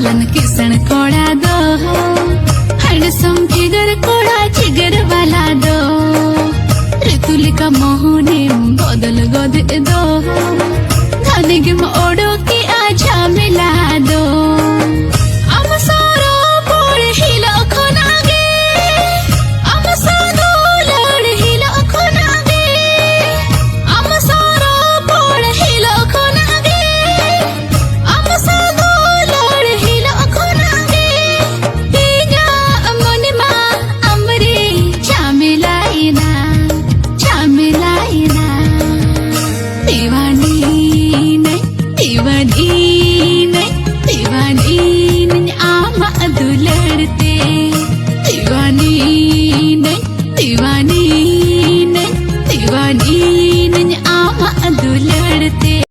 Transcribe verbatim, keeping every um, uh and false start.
ᱞᱟᱱ ᱠᱤᱥᱟᱹᱬ ᱠᱚᱲᱟ ᱫᱚ, handsome figure ᱠᱚᱲᱟ ᱡᱤᱜᱟᱹᱨ ᱵᱟᱞᱟ ᱫᱚ, ᱨᱤᱛᱩ ᱞᱮᱠᱟ ᱢᱚᱦᱚᱱᱮᱢ ᱵᱚᱫᱚᱞ ᱜᱚᱫ ᱫᱚ, ᱜᱷᱟᱱᱮ ᱜᱮᱢ ᱚᱰᱚᱠᱮᱜᱼᱟ ᱡᱷᱟᱢᱮᱞᱟ ᱫᱚ᱾ ᱟᱢ ᱥᱟᱶ ᱨᱚᱯᱚᱲ ᱦᱤᱞᱳᱜ ᱠᱷᱚᱱᱟᱜ ᱜᱮ, ᱟᱢ ᱥᱟᱶ ᱫᱩᱞᱟᱹᱲ ᱦᱤᱞᱳᱜ ᱠᱷᱚᱱᱟᱜ ᱜᱮ, ᱟᱢ ᱥᱟᱶ ᱨᱚᱯᱚᱲ ᱦᱤᱞᱳᱜ ᱠᱷᱚᱱᱟᱜ ᱜᱮ, ᱟᱢ ᱥᱟᱶ ᱫᱩᱞᱟᱹᱲ ᱦᱤᱞᱳᱜ ᱠᱷᱚᱱᱟᱜ ᱜᱮ, ᱤᱧᱟᱹᱜ ᱢᱚᱱᱮ ᱢᱟ ᱟᱢᱨᱮ ᱡᱷᱟᱢᱮᱞᱟᱭᱮᱱᱟ, ᱡᱷᱟᱢᱮᱞᱟᱭᱮᱱᱟ᱾ دیوانی نئیں، دیوانی نئیں، دیوانی نئیں آماں دلڑتے۔ دیوانی نئیں، دیوانی نئیں، دیوانی نئیں آماں دلڑتے۔